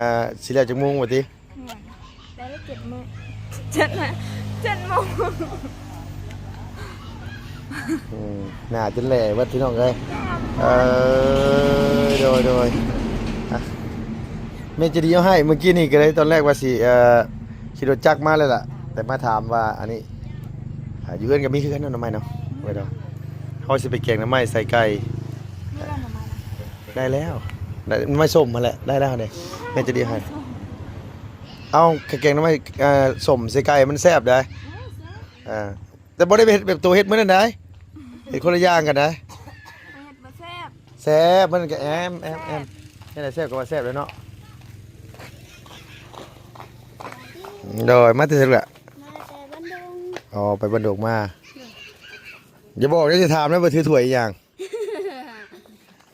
ອ່າ ຊິແລ້ວຈັກໂມງວ່າຕິ? ແມ່ນ ໄດ້ເຈັດໂມງ ເຈັດ ເຈັດໂມງ. ອືມ ໜ້າຈົນແຫຼເບິດພີ່ນ້ອງເອີຍ. ເອີ ໂດຍ ໂດຍ ອ່ະ ແມ່ໃຈດີເອົາໃຫ້ ມື້ກີ້ນີ້ກໍເລີຍ ຕອນແລກວ່າຊິ ເອີ ຂີ່ລົດຈັກມາແລ້ວລະ ແຕ່ມາຖາມວ່າ ອັນນີ້ ອ່າ ຢູ່ເຮືອນກໍມີຄືກັນເນາະ ໜໍ່ໄມ້ເນາະ ໄວ້ດອກ ເຮົາຊິໄປແກງໜໍ່ໄມ້ໃສ່ໄກ່. ໄດ້ແລ້ວ ໄດ້ ໜໍ່ໄມ້ສົ້ມຫັ້ນແຫຼະ ໄດ້ແລ້ວເດ້ ແມ່ໃຈດີໃຫ້. ເອົາ ແກງໜໍ່ໄມ້ ເອີ ສົ້ມໃສ່ໄກ່ມັນແຊບໃດ໋. ເອີ ແຕ່ບໍ່ໄດ້ໄປເຮັດແບບໂຕເຮັດມື້ນັ້ນໃດ໋ ເຮັດຄົນລະຢ່າງກັນໃດ໋. ເຮັດບໍ່ແຊບ ແຊບ ມັນກໍແອມ ແອມ ແອມ ແຊບ ຈັ່ງໃດແຊບກໍວ່າແຊບແລ້ວເນາະ. ໂດຍ ມາແຕ່ໃສລະ? ມາແຕ່ບ້ານດົງ. ອໍ ໄປບ້ານດົງມາ. ໂດຍ ຢ່າບອກເດີ ຊິຖາມນະວ່າຖືຖ້ວຍອີ່ຫຍັງ.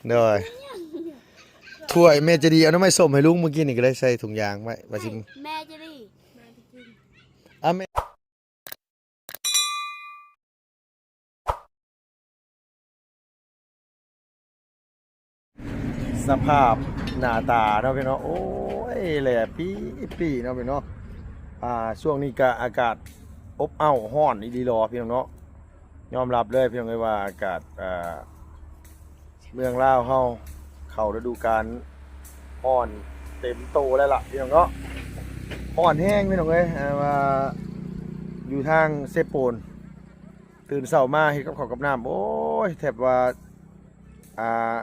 ໂດຍ ຖ້ວຍແມ່ໃຈດີເອົາໜໍ່ໄມ້ສົ້ມໃຫ້ລຸງມື້ກີ້ນີ້ ກໍເລີຍໃສ່ຖົງຢາງໄວ້ວ່າຊິ ແມ່ໃຈດີ ອາ ແມ່ ສະພາບໜ້າຕາເນາະພີ່ນ້ອງເນາະ ໂອ້ຍ ແຫຼປີໆເນາະພີ່ນ້ອງເນາະ. ອ່າ ຊ່ວງນີ້ກະອາກາດອົບເອົ້າ ຮ້ອນອີ່ຫຼີຫຼໍພີ່ນ້ອງເນາະ. ຍອມຮັບເລີຍພີ່ນ້ອງເອີຍວ່າອາກາດ ອ່າ ເມືອງລາວເຮົາເຂົ້າລະດູການຮ້ອນເຕັມໂຕແລ້ວລະພີ່ນ້ອງເນາະ. ຮ້ອນແຮງພີ່ນ້ອງເອີຍ ອ່າ ວ່າຢູ່ທາງເຊໂປນ ຕື່ນເຊົ້າມາເຮັດກັບເຂົ້າກັບນ້ຳ ໂອ້ຍ ແທບວ່າ ອ່າ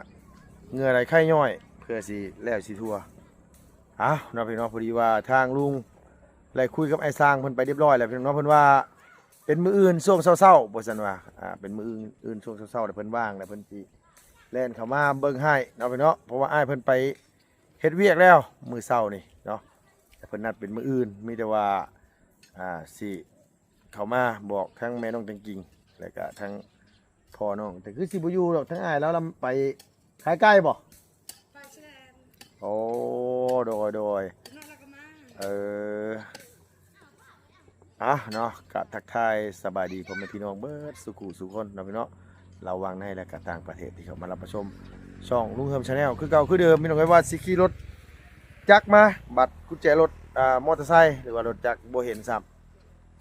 ເຫື່ອໄຫຼໄຂ້ຍ້ອຍ ເພື່ອຊິແລ້ວຊິທົ່ວ. ອ້າວ ເນາະພີ່ນ້ອງ ພໍດີວ່າທາງລຸງໄດ້ຄຸຍກັບອ້າຍຊ່າງເພິ່ນໄປຮຽບຮ້ອຍແລ້ວພີ່ນ້ອງເນາະ ເພິ່ນວ່າເປັນມື້ອື່ນຊ່ວງເຊົ້າໆ ວ່າຊັ້ນວ່າ ອ່າ ເປັນມື້ອື່ນ ອື່ນຊ່ວງເຊົ້າໆ ແລ້ວເພິ່ນວ່າງ ແລ້ວເພິ່ນຊິແລ່ນເຂົ້າມາເບິ່ງໃຫ້ເນາະພີ່ນ້ອງເນາະ ເພາະວ່າອ້າຍເພິ່ນໄປເຮັດວຽກແລ້ວມື້ເຊົ້ານີ້ເນາະ ແຕ່ເພິ່ນນັດເປັນມື້ອື່ນ ມີແຕ່ວ່າ ອ່າ ຊິ ເຂົ້າມາບອກທັງແມ່ນ້ອງແຕງກິ່ງ ແລ້ວກະທັງພໍ່ນ້ອງ ແຕ່ຄືຊິບໍ່ຢູ່ດອກ ທັງອ້າຍລາວລຳໄປຂາຍໄກ່ບໍ? ໂອ້ ໂດຍ ໂດຍ ເອີ ອ່ະເນາະ ກະທັກທາຍສະບາຍດີພໍ່ແມ່ພີ່ນ້ອງເບິດສູ່ຄູ່ສູ່ຄົນເນາະພີ່ນ້ອງ ລາວວັງໃນ ແລະກະຕ່າງປະເທດ ທີ່ເຂົ້າມາຮັບມາຊົມຊ່ອງລຸງເຮີມ Channel ຄືເກົ່າຄືເດີມ ພີ່ນ້ອງເອີຍ ວ່າຊິຂີ່ລົດຈັກມາ ບັດກຸນແຈລົດ ອ່າ ມໍເຕີໄຊ ຫຼືວ່າລົດຈັກບໍ່ເຫັນຊ້ຳ.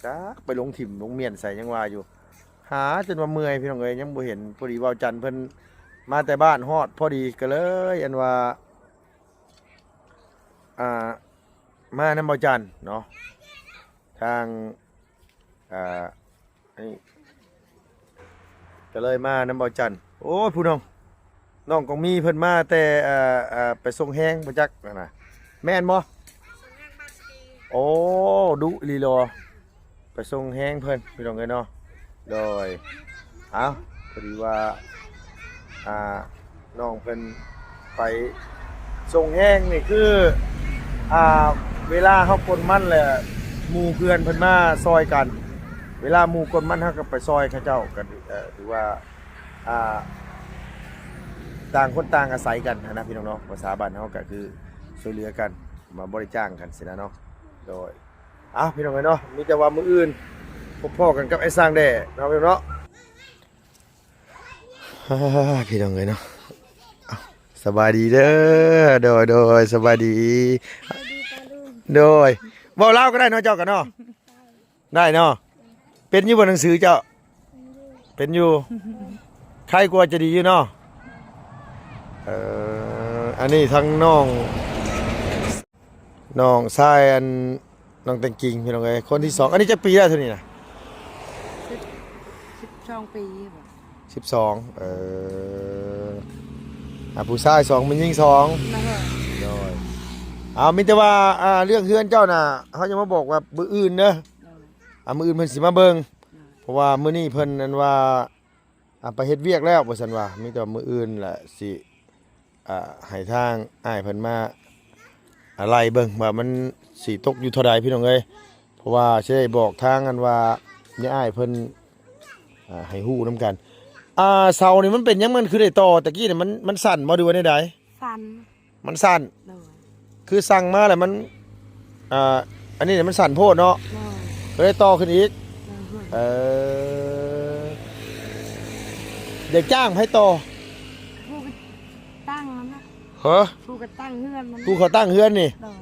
ຈັກໄປລົງຖິ້ມລົງມ້ຽນໃສ ຍັງວ່າຢູ່ ຫາຈົນວ່າເມື່ອຍພີ່ນ້ອງເອີຍ ຍັງບໍ່ເຫັນ. ພໍດີເວົ້າຈັນເພິ່ນມາແຕ່ບ້ານຮອດພໍດີ ກໍເລີຍອັນວ່າ ອ່າ ມານຳເວົ້າຈັນເນາະ ທາງ ອ່າ ອັນນີ້ ກໍເລີຍມານຳເວົ້າຈັນ. ໂອ້ຍ ຜູ້ນ້ອງ ນ້ອງກອງມີເພິ່ນມາແຕ່ ເອີ ເອີ ໄປສົ່ງແຮງບໍ່ຈັກຫັ້ນນະ ແມ່ນບໍ່? ໂອ້ ດຸອີ່ຫຼີຫຼໍ ໄປສົ່ງແຮງເພິ່ນພີ່ນ້ອງເອີຍເນາະ. ໂດຍ ເອົ້າ ພໍດີວ່າ ອ່າ ນ້ອງເພິ່ນໄປສົ່ງແຮງນີ້ຄື ອ່າ ເວລາເຮົາກົນມັນແຫຼະ ໝູ່ເພື່ອນເພິ່ນມາຊ່ອຍກັນ ເວລາໝູ່ກົນມັນເຮົາກໍໄປຊ່ອຍເຂົາເຈົ້າ ກໍຖື ເອີ ຖືວ່າ ອ່າ ຕ່າງຄົນຕ່າງອາໄສກັນຫັ້ນນະພີ່ນ້ອງເນາະ ພາສາບ້ານເຮົາກໍຄືຊ່ວຍເຫຼືອກັນ ມາບໍລິຈາງກັນຊີ້ນະເນາະ. ໂດຍ ເອົ້າ ພີ່ນ້ອງເອີຍເນາະ ມີແຕ່ວ່າມື້ອື່ນພົບພໍ້ກັນກັບໄອ້ຊ່າງແດ່ເນາະພີ່ນ້ອງເນາະ. ພີ່ນ້ອງເອີຍເນາະ ເອົ້າ ສະບາຍດີເດີ. ໂດຍ ໂດຍ ສະບາຍດີ. ໂດຍ ເວົ້າລາວກໍໄດ້ເນາະ ເຈົ້າກໍເນາະ. ໄດ້ເນາະ ເປັນຢູ່ບໍ່ໜັງສືເຈົ້າ? ເປັນຢູ່ ໄຄກວ່າຈະດີຢູ່ເນາະ. ເອີ ອັນນີ້ທັງນ້ອງ ນ້ອງຊາຍ ອັນ ນ້ອງແຕງກິ່ງ ພີ່ນ້ອງເອີຍ ຄົນທີສອງ. ອັນນີ້ຈັກປີແລ້ວເທົ່ານີ້ນະ? ສິບ ສິບສອງປີບໍ? ສິບສອງ ເອີ ອ່າ ຜູ້ຊາຍສອງ ຜູ້ຍິງສອງ. ໂດຍ ໂດຍ ເອົາ ມີແຕ່ວ່າ ອ່າ ເລື່ອງເຮືອນເຈົ້ານະ ເຮົາຈະມາບອກວ່າມື້ອື່ນເດີ. ໂດຍ ອ່າ ມື້ອື່ນເພິ່ນຊິມາເບິ່ງ. ໂດຍ ເພາະວ່າມື້ນີ້ເພິ່ນ ອັນວ່າ ອ່າ ໄປເຮັດວຽກແລ້ວ ວ່າຊັ້ນວ່າ ມີແຕ່ວ່າມື້ອື່ນລະຊິ ອ່າ ໃຫ້ທາງອ້າຍເພິ່ນມາ ອ່າ ໄລ່ເບິ່ງວ່າມັນຊິຕົກຢູ່ເທົ່າໃດ ພີ່ນ້ອງເອີຍ. ເພາະວ່າຊິໄດ້ບອກທາງ ອັນວ່າ ຍາຍອ້າຍເພິ່ນ ອ່າ ໃຫ້ຮູ້ນຳກັນ. ອ່າ ເສົານີ້ມັນເປັນຫຍັງ ມັນຄືໄດ້ຕໍ່? ຕະກີ້ນີ້ມັນ ມັນສັ້ນບໍ່ ຫຼືວ່າແນວໃດ? ສັ້ນ ມັນສັ້ນ. ໂດຍ ຄືສັ່ງມາແລ້ວມັນ ອ່າ ອັນນີ້ມັນສັ້ນໂພດເນາະ. ໂດຍ ກໍເລີຍຕໍ່ຂຶ້ນອີກ. ໂດຍ ເອີ ຢາກຈ້າງໃຜຕໍ່? ຜູ້ກໍຕັ້ງນັ້ນນະ. ຮະ? ຜູ້ກໍຕັ້ງເຮືອນນັ້ນນະ. ຜູ້ເຂົາຕັ້ງເຮືອນນີ້? ໂດຍ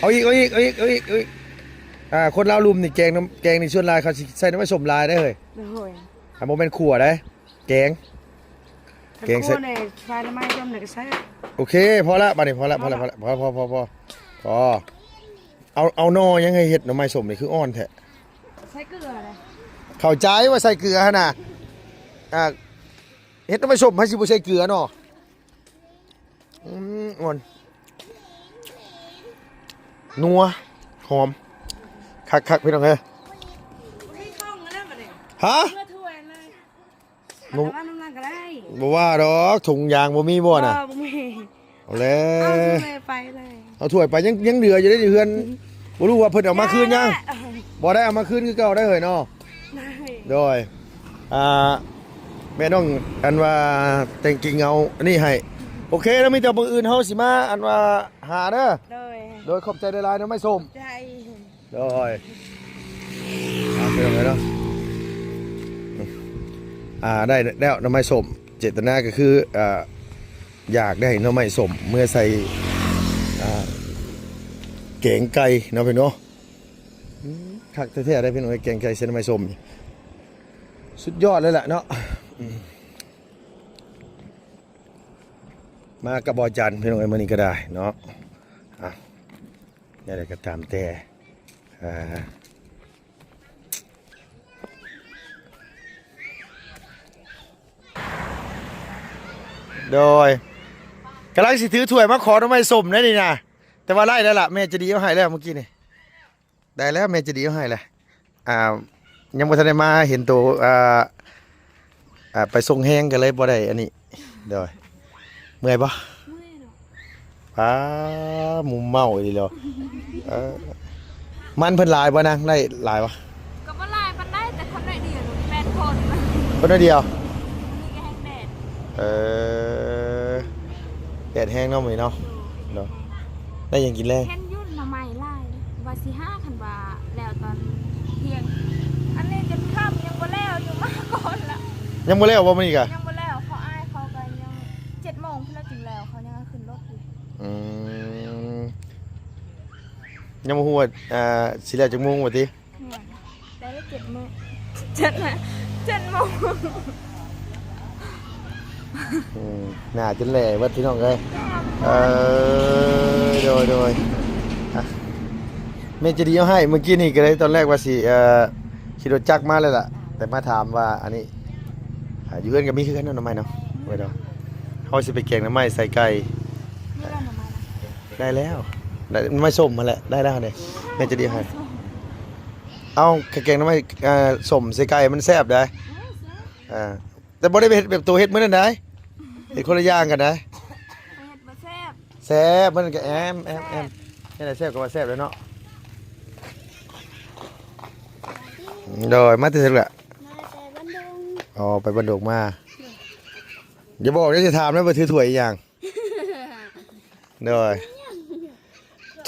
ເອົາອີກ ເອົາອີກ ເອົາອີກ ເອົາອີກ ເອົາອີກ. ອ່າ ຄົນລາວລຸ່ມນີ້ແກງນ້ຳ ແກງນີ້ສ່ວນຫຼາຍເຂົາຊິໃສ່ໜໍ່ໄມ້ສົ້ມຫຼາຍເດ້ເຮີ້ຍ. ໂດຍ. ອ່າ ບໍ່ແມ່ນຂົ້ວເດ້ ແກງ ແກງໃສ່ ຄັນຂົ້ວນີ້ໃສ່ໜໍ່ໄມ້ຕົ້ມນີ້ກໍແຊບ. ໂອເຄ ພໍລະ ບາດນີ້ພໍລະ ພໍລະ ພໍລະ ພໍລະ ພໍ ພໍ ພໍ ພໍ ພໍ. ເອົາ ເອົາໜໍ່ຫຍັງໃຫ້ເຮັດໜໍ່ໄມ້ສົ້ມນີ້ຄືອ່ອນແທ້? ໃສ່ເກືອເດ້. ເຂົ້າໃຈວ່າໃສ່ເກືອຫັ້ນນະ. ອ່າ ເຮັດໜໍ່ໄມ້ສົ້ມໃຜຊິບໍ່ໃສ່ເກືອເນາະ. ອືມ ອ່ອນ ນົວ ຫອມ ຄັກໆ ພີ່ນ້ອງເອີຍ. ຮະ? ບໍ່ ບໍ່ວ່າດອກ ຖົງຢາງບໍ່ມີບໍ່ນະ? ບໍ່ ບໍ່ມີ. ເອົາແລ້ວ ເອົາຖ້ວຍໄປເລີຍ ເອົາຖ້ວຍໄປ ຍັງ ຍັງເຫຼືອຢູ່ເດ້ຢູ່ເຮືອນ. ບໍ່ຮູ້ວ່າເພິ່ນເອົາມາຄືນຍັງ. ບໍ່ໄດ້ເອົາມາຄືນຄືເກົ່າໄດ້ເຮີຍເນາະ. ໂດຍ ອ່າ ແມ່ນ້ອງ ອັນວ່າແຕ່ງກິ່ງເອົາອັນນີ້ໃຫ້. ໂອເຄ ແລ້ວມີແຕ່ມື້ອື່ນເຮົາຊິມາ ອັນວ່າຫາເດີ. ໂດຍ ໂດຍ ຂອບໃຈຫຼາຍໆ ໜໍ່ໄມ້ສົ້ມ. ໂດຍ ອ່າ ພີ່ນ້ອງເອີຍເນາະ. ອ່າ ໄດ້ແລ້ວໜໍ່ໄມ້ສົ້ມ ເຈດຕະນາກໍຄື ອ່າ ຢາກໄດ້ໜໍ່ໄມ້ສົ້ມເມືອໃສ່ ອ່າ ແກງໄກ່ເນາະພີ່ນ້ອງເນາະ. ອືມ ຄັກແທ້ໆ ເດ້ພີ່ນ້ອງເອີຍ ແກງໄກ່ໃສ່ໜໍ່ໄມ້ສົ້ມນີ້ ສຸດຍອດເລີຍແຫຼະເນາະ. ອືມ ມາກັບບໍ່ຈັນພີ່ນ້ອງເອີຍ ມື້ນີ້ກໍໄດ້ເນາະ. ອ່ະ ແນວໃດກໍຕາມແຕ່ ອ່າ ໂດຍ ກຳລັງຊິຖືຖ້ວຍມາຂໍໜໍ່ໄມ້ສົ້ມໄດ໋ນີ້ນະ. ແຕ່ວ່າໄດ້ແລ້ວລະ ແມ່ໃຈດີເອົາໃຫ້ແລ້ວມື້ກີ້ນີ້. ໄດ້ແລ້ວ ແມ່ໃຈດີເອົາໃຫ້ແລ້ວ. ອ່າ ຍັງບໍ່ທັນໄດ້ມາເຫັນໂຕ ອ່າ ອ່າ ໄປສົ່ງແຮງກໍເລີຍບໍ່ໄດ້ອັນນີ້. ໂດຍ ເມື່ອຍບໍ່? ເມື່ອຍເນາະ. ປ້າ ມຸມເມົາອີ່ຫຼີເນາະ. ເອີ ມັນເພິ່ນຫຼາຍບໍ່ນາງ ໄດ້ຫຼາຍບໍ່? ກໍບໍ່ຫຼາຍປານໃດ ແຕ່ຄົນໜ້ອຍດຽວ ແປດຄົນ ຄົນໜ້ອຍດຽວ. ມີແຮງແດດ ເອີ ແດດແຮງເນາະມື້ນີ້ເນາະ. ໂດຍ ເນາະ ໄດ້ຫຍັງກິນແລງ? ເຫັນຢູ່ໜໍ່ໄມ້ຫຼາຍ ວ່າຊິຫາ ຄັນວ່າແລ້ວຕອນທ່ຽງ. ອັນນີ້ຈົນຄ່ຳຍັງບໍ່ແລ້ວຢູ່ ມາກ່ອນລະ. ຍັງບໍ່ແລ້ວບໍ່ມື້ນີ້ກະ? ຍັງບໍ່ແລ້ວ ເຂົາອ້າຍເຂົາກໍຍັງ ເຈັດໂມງພຸ້ນລະຈຶ່ງແລ້ວ ເຂົາຍັງຂຶ້ນລົດຢູ່. ອືມ ຍັງບໍ່ຮູ້ວ່າ ອ່າ ຊິແລ້ວຈັກໂມງວ່າຕິ? ແມ່ນ ໄດ້ເຈັດໂມງ ເຈັດ ເຈັດໂມງ. ອືມ ໜ້າຈົນແຫຼເບິດພີ່ນ້ອງເອີຍ. ເອີ ໂດຍ ໂດຍ ອ່ະ ແມ່ໃຈດີເອົາໃຫ້ ມື້ກີ້ນີ້ກໍເລີຍ ຕອນແລກວ່າຊິ ເອີ ຂີ່ລົດຈັກມາເລີຍລະ ແຕ່ມາຖາມວ່າອັນນີ້ ອ່າ ຢູ່ເຮືອນກໍມີຄືກັນເນາະ ໜໍ່ໄມ້ເນາະ. ໄວ້ເນາະ ເຮົາຊິໄປແກງໜໍ່ໄມ້ໃສ່ໄກ່. ໄດ້ແລ້ວ ໄດ້ໜໍ່ໄມ້ສົ້ມຫັ້ນແຫຼະ ໄດ້ແລ້ວເດ້ ແມ່ໃຈດີໃຫ້. ເອົາ ແກງໜໍ່ໄມ້ ເອີ ສົ້ມໃສ່ໄກ່ມັນແຊບເດ້. ເອີ ແຕ່ບໍ່ໄດ້ໄປເຮັດແບບໂຕເຮັດມື້ນັ້ນໃດ໋ ເຮັດຄົນລະຢ່າງກັນໃດ໋. ເຮັດບໍ່ແຊບ ແຊບ ມັນກໍແອມ ແອມ ແອມ ແຊບ ແນວໃດແຊບກໍວ່າແຊບແລ້ວເນາະ. ໂດຍ ມາແຕ່ໃສລະ? ມາແຕ່ບ້ານດົງ. ອໍ ໄປບ້ານດົງມາ. ຢ່າບອກເດີ ຊິຖາມນະວ່າຖືຖ້ວຍອີ່ຫຍັງ. ໂດຍ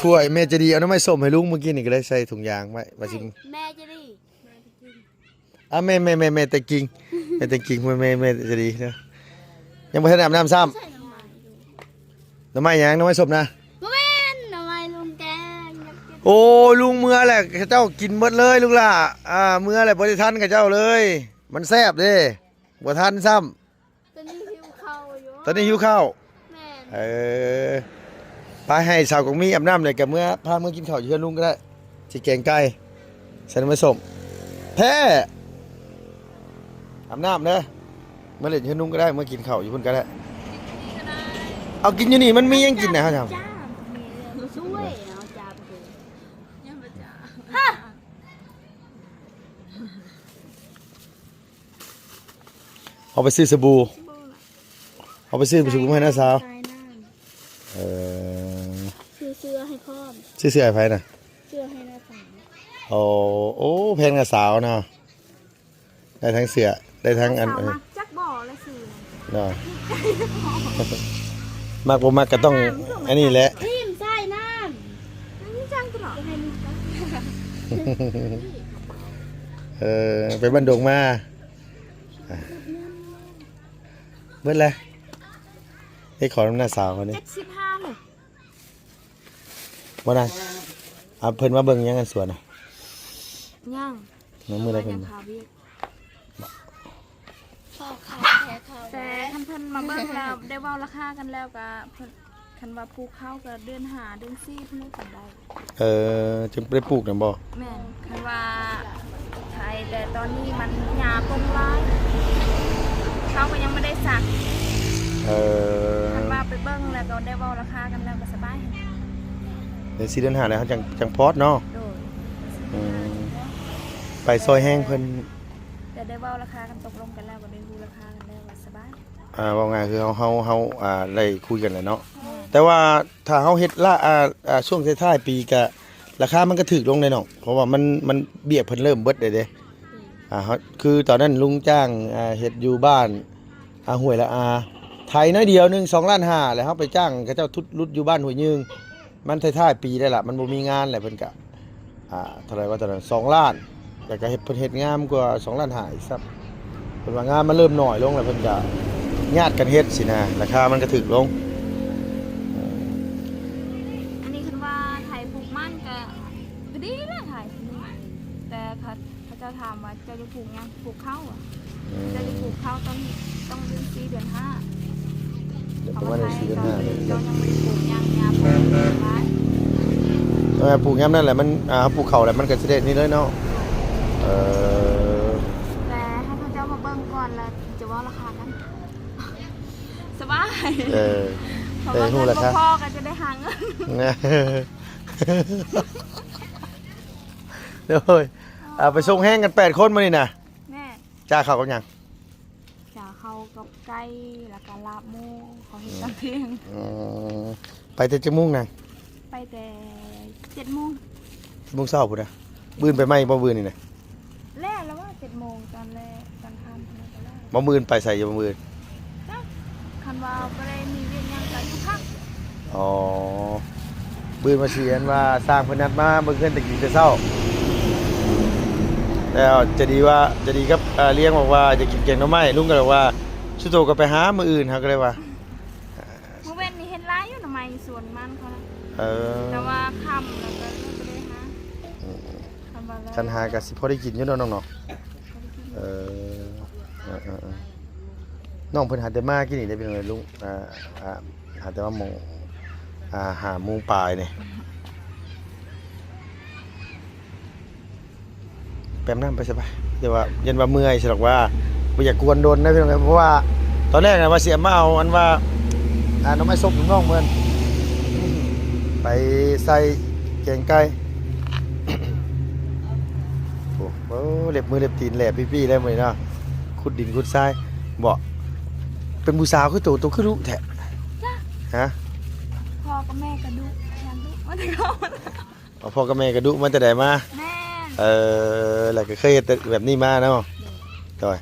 ຖ້ວຍແມ່ໃຈດີເອົາໜໍ່ໄມ້ສົ້ມໃຫ້ລຸງມື້ກີ້ນີ້ ກໍເລີຍໃສ່ຖົງຢາງໄວ້ວ່າຊິ ໃຫ້ແມ່ໃຈດີ. ອ່າ ແມ່ ແມ່ ແມ່ ແມ່ແຕ່ງກິ່ງ ແມ່ແຕ່ງກິ່ງ ແມ່ ແມ່ໃຈດີເນາະ. ຍັງບໍ່ທັນອາບນ້ຳຊ້ຳ. ໃສ່ໜໍ່ໄມ້ຢູ່ ໜໍ່ໄມ້ຫຍັງ? ໜໍ່ໄມ້ສົ້ມນະ? ບໍ່ແມ່ນ ໜໍ່ໄມ້ລຸງແກງ ຢາກກິນ. ໂອ້ຍ ລຸງເມືອແຫຼະ ເຂົາເຈົ້າກິນເບິດເລີຍລູກຫຼ້າ. ອ່າ ເມືອແຫຼະ ບໍ່ໄດ້ທັນເຂົາເຈົ້າເລີຍ ມັນແຊບເດ້ ບໍ່ທັນຊ້ຳ. ຕອນນີ້ຫິວເຂົ້າຢູ່ ຕອນນີ້ຫິວເຂົ້າ. ແມ່ນ ເອີ ໄປໃຫ້ສາວກົງມີອາບນ້ຳ ແລ້ວກໍເມືອ ພາເມືອກິນເຂົ້າຢູ່ເຮືອນລຸງກໍໄດ້ ຊິແກງໄກ່ໃສ່ໜໍ່ໄມ້ສົ້ມ. ແທ້ ອາບນ້ຳເດີ ເມືອຫຼິ້ນເຮືອນລຸງກໍໄດ້ ເມືອກິນເຂົ້າຢູ່ພຸ້ນກໍໄດ້. ເອົາກິນຢູ່ນີ້ມັນມີຫຍັງກິນນະ ເຮົາຖາມ. ຈ້າ ຊ່ວຍເອົາຈ້າໄປກິນ ຍັງບໍ່ຈ້າ. ເອົາໄປຊື້ສະບູ ສະບູນະ ເອົາໄປຊື້ສະບູມາໃຫ້ນ້າສາວ. ຂາຍນ້ຳ ເອີ ຊື້ເສື້ອໃຫ້ພ້ອມ ຊື້ເສື້ອໃຫ້ໃຜນະ? ເສື້ອໃຫ້ນ້າສາວ. ໂອ້ ໂອ້ ແພງນ້າສາວເນາະ ໄດ້ທັງເສື້ອ ໄດ້ທັງອັນ ນ້າສາວມັກຈັກບໍ່ລະຊື້ເນາະ. ມັກບໍ່ມັກກໍຕ້ອງອັນນີ້ແຫຼະ ທີມໃສ່ນ້ຳ. ເອີ ໄປບ້ານດົງມາ ອ່ະ ເບິດແລ້ວ ໄດ້ຂໍນຳນ້າສາວເຂົານີ້. ເຈັດສິບຫ້າເລີຍ ບໍ່ນາງ ອ່າ ເພິ່ນມາເບິ່ງຍັງອັນສວນນະ? ຍັງ ຍັງ ມື້ໃດເພິ່ນ ຍັງຄາວຽກ. ແຕ່ຄັນເພິ່ນມາເບິ່ງແລ້ວ ໄດ້ເວົ້າລາຄາກັນແລ້ວ ກະເພິ່ນ ຄັນວ່າປູກເຂົ້າກະເດືອນຫ້າເດືອນສີ່ພຸ້ນແຫຼະຈັ່ງໄດ້. ເອີ ຈຶ່ງໄດ້ປູກນຳບໍ່? ແມ່ນ ຄັນວ່າໄຖ ແຕ່ຕອນນີ້ມັນຫຍ້າປົງຫຼາຍ ເຮົາກໍຍັງບໍ່ໄດ້ສັກ. ເອີ ຄັນວ່າໄປເບິ່ງແລ້ວກໍໄດ້ເວົ້າລາຄາກັນແລ້ວກໍສະບາຍ. ເດືອນສີ່ເດືອນຫ້າແລ້ວເຮົາຈັ່ງ ຈັ່ງພອດເນາະ. ໂດຍ. ອືມ ໄປຊ່ອຍແຮງເພິ່ນ ແຕ່ໄດ້ເວົ້າລາຄາກັນ ຕົກລົງກັນແລ້ວ ກໍໄດ້ຮູ້ລາຄາກັນແລ້ວກໍສະບາຍ. ອ່າ ເວົ້າງ່າຍຄືເຮົາ ເຮົາ ເຮົາ ອ່າ ໄດ້ຄຸຍກັນແຫຼະເນາະ. ແມ່ນ. ແຕ່ວ່າຖ້າເຮົາເຮັດລະ ອ່າ ອ່າ ຊ່ວງທ້າຍໆປີກະ ລາຄາມັນກະຖືກລົງເດ້ນ້ອງ ເພາະວ່າມັນ ມັນ ເບ້ຍເພິ່ນເລີ່ມເບິດແລ້ວເດ້. ອືມ. ອ່າ ເຮົາ ຄືຕອນນັ້ນລຸງຈ້າງ ອ່າ ເຮັດຢູ່ບ້ານ ອ່າ ຫ້ວຍລະອາ ໄຖໜ້ອຍດຽວໜຶ່ງ ສອງລ້ານຫ້າ ແລ້ວເຮົາໄປຈ້າງເຂົາເຈົ້າທຸດຫຼຸດຢູ່ບ້ານຫ້ວຍຍືງ ມັນທ້າຍໆປີໄດ້ລະ ມັນບໍ່ມີງານແລ້ວ ເພິ່ນກະ ອ່າ ເທົ່າໃດວະ ຕອນນັ້ນ ສອງລ້ານ ແລ້ວກໍເຮັດ ເພິ່ນເຮັດງາມກວ່າ ສອງລ້ານຫ້າອີກຊ້ຳ. ເພິ່ນວ່າງານມັນເລີ່ມໜ້ອຍລົງແລ້ວ ເພິ່ນກໍຍາດກັນເຮັດຊີ້ນະ ລາຄາມັນກໍຖືກລົງ. ອັນນີ້ຄັນວ່າໄຖປູກມັນກໍ ກໍດີແຫຼະ ໄຖ ແຕ່ເຂົາ ເຂົາເຈົ້າຖາມວ່າ ເຈົ້າຈະປູກຫຍັງ? ປູກເຂົ້າ. ອືມ. ເຈົ້າຈະປູກເຂົ້າ ຕ້ອງ ຕ້ອງເດືອນສີ່ເດືອນຫ້າ ແລ້ວປະມານສີ່ເດືອນຫ້າ ເຈົ້າຍັງບໍ່ໄດ້ປູກຫຍັງ ຫຍ້າປູກຫຼາຍ. ເອີ ປູກຍາມນັ້ນແຫຼະ ມັນ ອ່າ ເຮົາປູກເຂົ້າແລ້ວ ມັນກໍຊິໄດ້ນີ້ເລີຍເນາະ. ເອີ ແຕ່ໃຫ້ເຂົາເຈົ້າມາເບິ່ງກ່ອນ ແລ້ວຈະເວົ້າລາຄາກັນ ສະບາຍ. ເອີ ເພາະວ່າເງິນບໍ່ພໍກໍຈະໄດ້ຫາເງິນ. ໂດຍ. ອ່າ ໄປສົ່ງແຮງກັນແປດຄົນມື້ນີ້ນະ. ແມ່ນ. ຈ້າເຂົ້າກັບຫຍັງ? ຈ້າເຂົ້າກັບໄກ່ ແລ້ວກໍລາບໝູ ເຂົາເຮັດກັນເອງ. ອືມ. ໄປແຕ່ຈັກໂມງນະ? ໄປແຕ່ເຈັດໂມງ. ເຈັດໂມງເຊົ້າພຸ້ນນະ. ມື້ອື່ນໄປໃໝ່ບໍ່? ມື້ອື່ນນີ້ນະ ແລ້ວລະວ່າ ເຈັດໂມງ ຕອນແລກ ຕອນຄ່ຳພຸ້ນກໍແລ້ວ. ບໍ່ ມື້ອື່ນໄປໃສຢູ່? ມື້ອື່ນ ຈັກ ຄັນວ່າບໍ່ໄດ້ມີວຽກຫຍັງກໍຢູ່ພັກ. ອໍ ມື້ອື່ນວ່າຊິ ອັນວ່າຊ່າງເພິ່ນນັດມາເບິ່ງເຮືອນແຕ່ກິນແຕ່ເຊົ້າ ແລ້ວຈະດີວ່າ ຈະດີກັບ ເອີ ລ້ຽງບອກວ່າຢາກກິນແກງໜໍ່ໄມ້ ລຸງກໍບອກວ່າ ສຸໂຕກໍໄປຫາມື້ອື່ນ ເຮົາກໍເລີຍວ່າ ມື້ເວັນນີ້ເຫັນຫຼາຍຢູ່ໜໍ່ໄມ້ຢູ່ສວນມັນເຂົານະ. ເອີ ແຕ່ວ່າຄ່ຳແລ້ວກໍເລີຍບໍ່ໄດ້ຫາ. ອືມ. ຄັນວ່າ ຄັນຫາກໍຊິພໍໄດ້ກິນຢູ່ເນາະນ້ອງເນາະ. ພໍໄດ້ກິນ. ເອີ ເອີ ເອີ ເອີ ນ້ອງເພິ່ນຫາແຕ່ມາກິນນີ້ໄດ້ ພີ່ນ້ອງເອີຍ ລຸງ ອ່າ ອ່າ ຫາແຕ່ມາໂມງ ອ່າ ຫ້າໂມງປາຍນີ້. ໄປອາບນ້ຳໄປສະບາຍ ແຕ່ວ່າຢ້ານວ່າເມື່ອຍ ສະດອກວ່າບໍ່ຢາກກວນດົນນະ ພີ່ນ້ອງເອີຍ ເພາະວ່າຕອນແລກນະວ່າຊິເອົາມາເອົາ ອັນວ່າ ອ່າ ໜໍ່ໄມ້ສົ້ມນ້ອງເພິ່ນ ໄປໃສ່ແກງໄກ່. ໂອ້ ໂອ້ ເລັບມືເລັບຕີນແຫຼບປີ້ໆ ແລ້ວມື້ນີ້ເນາະ ຂຸດດິນຂຸດຊາຍ. ບໍ່ ເປັນຜູ້ສາວຄືໂຕ ໂຕຄືດຸແທ້? ຈ້າ ຮະ? ພໍ່ກັບແມ່ກໍດຸ ຍັງດຸມາແຕ່ເກົ່າ. ເອົາ ພໍ່ກັບແມ່ກໍດຸມາແຕ່ໃດມາ? ແມ່ນ. ເອີ ແລ້ວກໍເຄີຍເຮັດແບບນີ້ມາເນາະ. ໂດຍ ໂດຍ.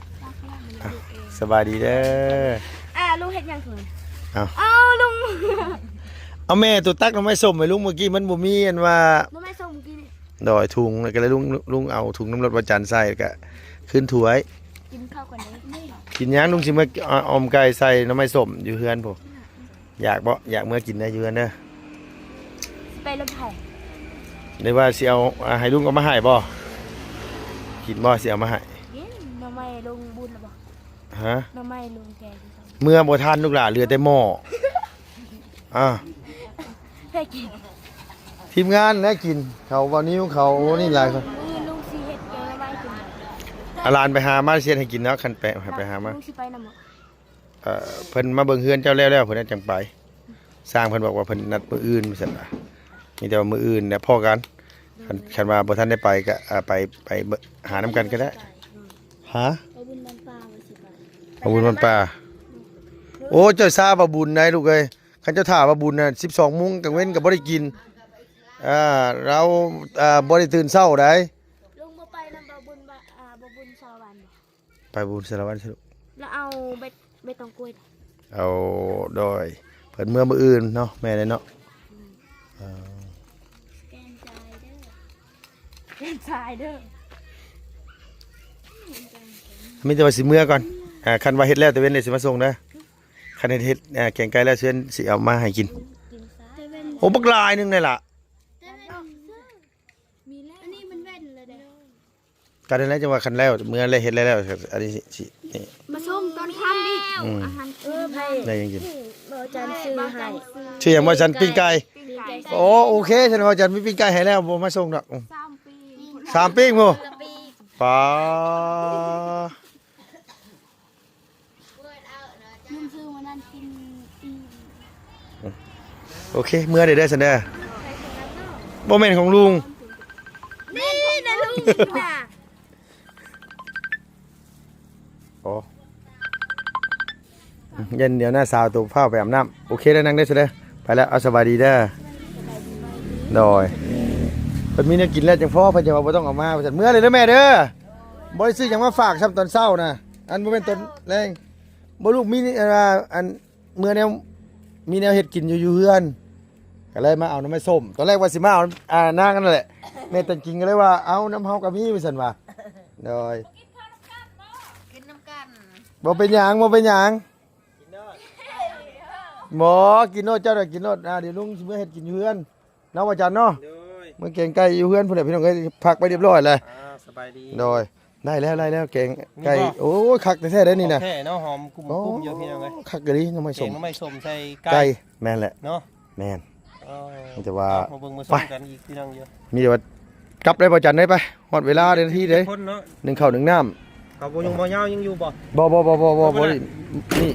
ອ່ະ ສະບາຍດີເດີ. ອ່າ ລຸງເຮັດຫຍັງເຖິງ? ເອົາ ເອົາ ລຸງ ເອົາ ແມ່ໂຕຕັກໜໍ່ໄມ້ສົ້ມໃຫ້ລຸງເມື່ອກີ້ ມັນບໍ່ມີ ອັນວ່າ ໜໍ່ໄມ້ສົ້ມເມື່ອກີ້ນີ້. ໂດຍ ຖົງ ແລ້ວກໍເລີຍລຸງ ລຸງເອົາຖົງນຳລົດວາຈັນໃສ່ ແລ້ວກໍຄືນຖ້ວຍ. ກິນເຂົ້າກ່ອນເດີ. ກິນຫຍັງ? ລຸງຊິມາ ອ- ອອມໄກ່ໃສ່ໜໍ່ໄມ້ສົ້ມຢູ່ເຮືອນພຸ້ນ. ຢາກບໍ່? ຢາກເມືອກິນໄດ້ຢູ່ເຮືອນເດີ. ຊິໄປລົດໃຜ? ຫຼືວ່າຊິເອົາ ອ່າ ໃຫ້ລຸງເອົາມາໃຫ້ບໍ່? ກິນບໍ່? ຊິເອົາມາໃຫ້. ກິນ. ໜໍ່ໄມ້ລຸງບຸນລະບໍ່? ຮະ? ໜໍ່ໄມ້ລຸງແກງ. ເມືອບໍ່ທັນລູກຫຼານ ເຫຼືອແຕ່ໝໍ້. ອ່າ ໃຫ້ກິນ. ທີມງານແຫຼະກິນ. ເຂົາເວົ້ານີ້ ເຂົານີ້ຫຼາຍຄົນ. ມື້ອື່ນລຸງຊິເຮັດແກງໜໍ່ໄມ້ກິນ. ອາ ຫຼານໄປຫາມາຊິເຮັດໃຫ້ກິນເນາະ ຄັນໄປ ໄປຫາມາ. ລຸງຊິໄປນຳບໍ່? ເອີ ເພິ່ນມາເບິ່ງເຮືອນເຈົ້າແລ້ວໆ ເພິ່ນຈັ່ງໄປ. ຊ່າງເພິ່ນບອກວ່າເພິ່ນນັດມື້ອື່ນວ່າຊັ້ນວ່າ ມີແຕ່ວ່າມື້ອື່ນແຫຼະພໍ້ກັນ. ຄັນ ຄັນວ່າບໍ່ທັນໄດ້ໄປກໍ ອ່າ ໄປ ໄປເບິ່ງ ຫານຳກັນກໍໄດ້. ຮະ? ບ່າວບຸນບ້ານປ່າວ່າຊິໄປ. ບ່າວບຸນບ້ານປ່າ. ໂອ້ ເຈົ້າຊ້າບ່າວບຸນໄດ໋ລູກເອີຍ. ຄັນເຈົ້າຖ້າບ່າວບຸນນະ ສິບສອງໂມງກາງເວັນກໍບໍ່ໄດ້ກິນ. ອ່າ ລາວ ອ່າ ບໍ່ໄດ້ຕື່ນເຊົ້າໃດ໋. ລຸງບໍ່ໄປນຳບ່າວບຸນ ບ່າວ ອ່າ ບ່າວບຸນສາລະວັນບໍ່? ໄປບຸນສາລະວັນຊິລູກ. ແລ້ວເອົາໃບ ໃບຕອງກ້ວຍ. ເອົາ ໂດຍ ເພິ່ນເມືອມື້ອື່ນເນາະ ແມ່ນແຫຼະເນາະ. ອືມ ເອີ ແກ່ນຊາຍເດີ ແກ່ນຊາຍເດີ. ມີແຕ່ວ່າຊິເມືອກ່ອນ. ອ່າ ຄັນວ່າເຮັດແລ້ວແຕ່ເວັນເລີຍຊິມາສົ່ງເດີ. ຄັນເຮັດ ເຮັດ ອ່າ ແກງໄກ່ແລ້ວເຊີນຊິເອົາມາໃຫ້ກິນ. ໂອ້ ບັກຫຼາຍໜຶ່ງເລີຍລະ. ມີແລ້ວ ອັນນີ້ມັນແວ່ນແລ້ວເດ້. ກໍນັ້ນແຫຼະ ຈັ່ງວ່າຄັນແລ້ວ ເມື່ອແລ້ວເຮັດແລ້ວ ອັນນີ້ຊິ ຊິ ນີ້ ມາສົ່ງຕອນຄ່ຳອີກ. ອືມ ອາຫານ ເອີ ໄດ້ຫຍັງກິນ? ບ່າວຈັນຊື້ໃຫ້. ຊື່ຫຍັງ? ບ່າວຈັນ ປີ້ງໄກ່. ປີ້ງໄກ່. ໂອ້ ໂອເຄ ຊັ້ນບ່າວຈັນມີປີ້ງໄກ່ໃຫ້ແລ້ວ ບໍ່ມາສົ່ງດອກ. ອືມ ສາມປີ ສາມປີພຸ້ນ. ປາ ມັນຊື້ມານັ້ນກິນອີ່ມ. ໂອເຄ ເມືອເດີເດີຊັ້ນເດີ. ບໍ່ແມ່ນຂອງລຸງ. ນີ້ນະລຸງນະ. ໂອ້ ຢ້ານດຽວນ້າສາວໂຕຟ້າວໄປອາບນ້ຳ. ໂອເຄເດີ ນັ່ງເດີຊັ້ນເດີ. ໄປແລ້ວ ເອົາ ສະບາຍດີເດີ. ໂດຍ ເພິ່ນມີແນວກິນແລ້ວຈັ່ງພໍ ເພິ່ນຈັ່ງວ່າບໍ່ຕ້ອງເອົາມາວ່າຊັ້ນ. ເມືອເລີຍເດີແມ່ເດີ. ບໍ່ໄດ້ຊື້ຫຍັງມາຝາກຊ້ຳຕອນເຊົ້ານະ. ອັນບໍ່ແມ່ນຕອນແລງ. ບໍ່ ລູກມີ ອັນວ່າ ອັນ ເມືອແນວ ມີແນວເຮັດກິນຢູ່ ຢູ່ເຮືອນ ກໍເລີຍມາເອົາໜໍ່ໄມ້ສົ້ມ. ຕອນແລກວ່າຊິມາເອົາ ອ່າ ນາງນັ້ນແຫຼະ ແມ່ຕັນກິງກໍເລີຍວ່າ ເອົາ ນຳເຮົາກໍມີ ວ່າຊັ້ນວ່າ. ໂດຍ ກິນນຳກັນ ບໍ່ເປັນຫຍັງ ບໍ່ເປັນຫຍັງ. ບໍ່ ກິນໂລດ ເຈົ້ານະກິນໂລດ. ອ່າ ດຽວລຸງຊິເມືອເຮັດກິນຢູ່ເຮືອນ. ເນາະ ວ່າຈັນເນາະ. ໂດຍ ເມືອແກງໄກ່ຢູ່ເຮືອນພຸ້ນແຫຼະ ພີ່ນ້ອງເອີຍ. ພັກໄປຮຽບຮ້ອຍແລ້ວ. ອ່າ ສະບາຍດີ. ໂດຍ ໄດ້ແລ້ວ ໄດ້ແລ້ວ ແກງໄກ່. ໂອ້ຍ ຄັກແທ້ໆເດ້ນີ້ນະ. ແທ້ເນາະ ຫອມກຸ້ມໆຢູ່ ພີ່ນ້ອງເອີຍ. ໂອ້ ຄັກອີ່ຫຼີ ໜໍ່ໄມ້ສົ້ມ ແກງໜໍ່ໄມ້ສົ້ມໃສ່ໄກ່. ໄກ່ ແມ່ນແຫຼະເນາະ. ແມ່ນ. ອໍ ມີແຕ່ວ່າ ເອົາ ມາເບິ່ງມາຊົມກັນອີກ ພີ່ນ້ອງເອີຍ. ມີແຕ່ວ່າກັບໄດ້ບໍ່ຈັນເອີຍ. ໄປ ຮອດເວລາເດ້ ນາທີເດ້ ໜຶ້ງເຂົ້າໜຶ້ງນ້ຳ. ເຂົາບໍ່ຍຸງບໍ່ຍາວ ຍັງຢູ່ບໍ່? ບໍ່ ບໍ່ ບໍ່ ບໍ່ ບໍ່ ບໍ່ ບໍ່ໄດ້ ນີ້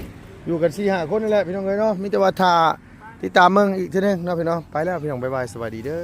ຢູ່ກັນສີ່ຫ້າຄົນນີ້ແຫຼະ ພີ່ນ້ອງເອີຍເນາະ. ມີແຕ່ວ່າຖ້າຕິດຕາມເບິ່ງອີກເທື່ອໜຶ່ງເນາະ ພີ່ນ້ອງ. ໄປແລ້ວ ພີ່ນ້ອງ ບາຍບາຍ ສະບາຍດີເດີ.